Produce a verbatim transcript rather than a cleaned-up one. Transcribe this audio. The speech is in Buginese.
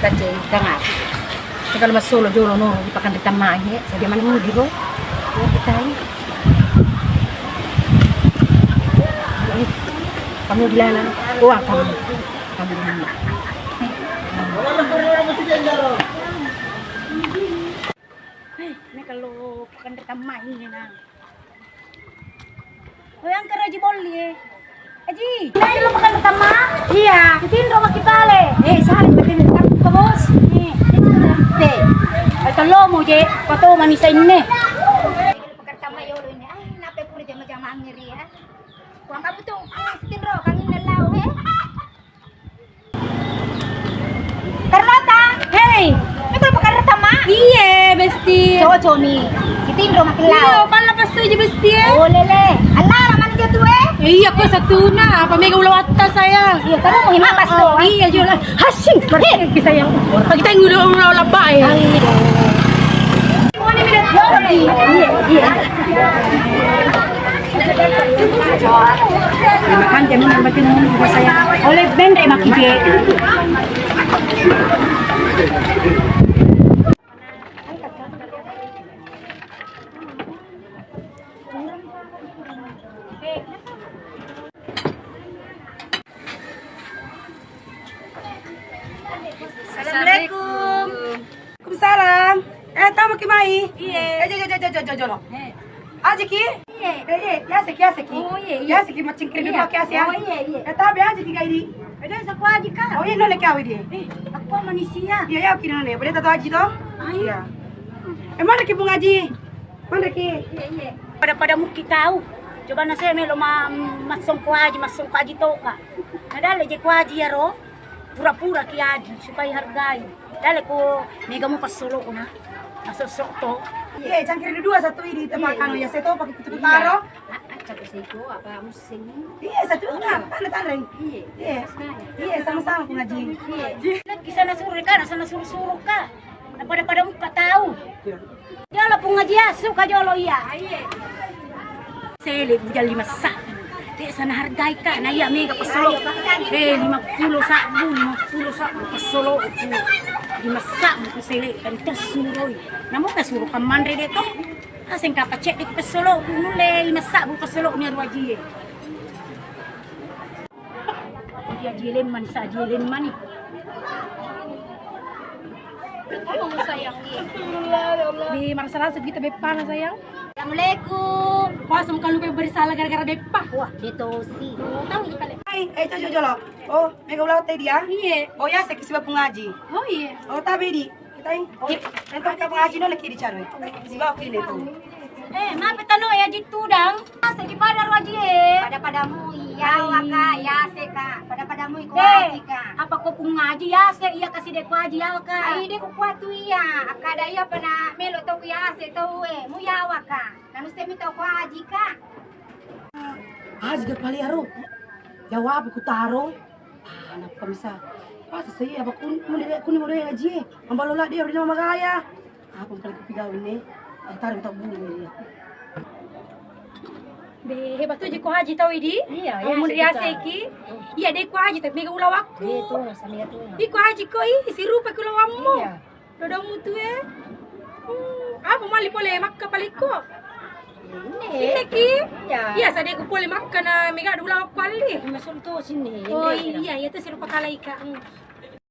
Taceng tengah. Kalau masolo jolo no dipakan di tamai, saja mana mau dibo. Ya kita ini. Kamu di lana. Wah, kamu. Kamu di mana? Hei, ini kalau pakan di tamai ini nah. Oh, yang keraji bolli, eh. Aji, ini lo pakan pertama? Iya. Itu Indro maki pale. Eh, salah, pakai minta ke bos. Eh, eh. Ai, tolong mu je, pato manisa ini. Pakan pertama ya Allah ini. Ai, nape pura jama-jama ngiri ya. Kuang kamu tuh, eh, Indro, kami lelau, eh. Carlota, hei, ini kalau pakai pertama? Iye, besti. Cocok nih. Kita Indro makin lau. Iya, pala pas aja besti ya. Oh, lele. Allah, mana dia tuh, eh? Iya, kok satu nah, apa mega ulah watta saya. Iya, kamu mau hima pas tuh, eh? Iya, jual. Hasil, pergi sayang. Kita yang udah ulah lebai. Iya, iya. Makan jamu nambah timun juga saya. Oleh bende maki je. Assalamualaikum. Waalaikumsalam. Eh, tau maki mai? Iye. Eh, jo, jo, jo, jo, jo, jo, lo. Eh. Aja ki? Iye. Eh, iye, yase ki, yase ki. Oh, iye, iye. Yase ki, macing kiri dulu ki, yase ya. Oh, iye, iye. Eh, tabe aja ki, kaidi. Beda sa kuaji ka. Oh, iye, nole ki awi di. Eh, aku manisia. Iya, iya, kiri nole. Beda tato aji to? Ayo. Iya. Eh, mana ki Bunga Aji? Mana ki? Iye, iye. Pada-pada muki tau. Coba na saya melo ma-, massongko aji, massongko aji to ka. Nadale je kuaji ya ro. Pura-pura ki aji, supaya hargai. Dale ko mega mu passolo na. Masuk-sok to. Iya, cangkir dua satu ini tempat anu ya, seto pakai kutu taro. Acca ko seko apa musim. Iya, satu ini apa? Tanda-tanda. Iya. Iya. Iya, sama-sama Bunga Aji. Iya. Lagi sana suruh ka, sana suruh-suruh ka. Pada-pada muka tahu. Iya. Jolo Bunga Aji asu ka jolo iya. Sele bujang lima sabbu. Dek sana hargai ka, na iya mega passolo. Eh, lima puluh sabbu, lima puluh sabbu passolo. Lima sabbu ku sele kan terus suroi. Namu ka suruh ka manre de to. Aseng ka pacet de passolo ku nulle lima sabbu passolo ni aru ajie. Iya, jelen mani, sa jelen mani. Di marasa-rasa kita beppa na sayang. Assalamualaikum. Wah, sama kalau beri salah gara-gara beppa. Wah, betosi. Tahu kita le. Hai, eh, coba jolo. Oh, mega ulang tadi ya? Iya. Oh ya, saya kisi Bunga Aji. Oh iya. Oh, tabe di. Kitai, oh, entar ka Bunga Aji nolaki dicaru. Sibawa ki leto. Eh, mape tano ya jitu dang. Segi pada ro aji e. Pada-padamu iya waka, yase ka. Pada-padamu iko aji ka. Apa ko Bunga Aji yase iya kasi de ko aji yawa ka. Ai de ko kuatu iya. Akkada iya pana melo tau yase tau e. Mu yawa ka. Nanu semi tau ko aji ka. Aji ga pale aro. Jawab ku taro. Ah, nappa misa. Pas sai apa kun mun de kun mun de aji. Ambalo la de ro magaya. Apa kali ku pigau ne? Entar tak bulu ne. Be, hebat tu je ko haji tau idi. Iya, mun riaseki. Iya de ko haji tapi mega ulawakku. Itu sama itu. Iko haji ko i sirupa ku lawammu. Iya. Dodong mutu e. Hmm, apa mali pole makka paliko? Ini. Ini ki? Iya. Iya, sadeku pole makka na mega dula kuali. Masul tu sini. Oh iya, iya tu sirupa kalaika. Hmm.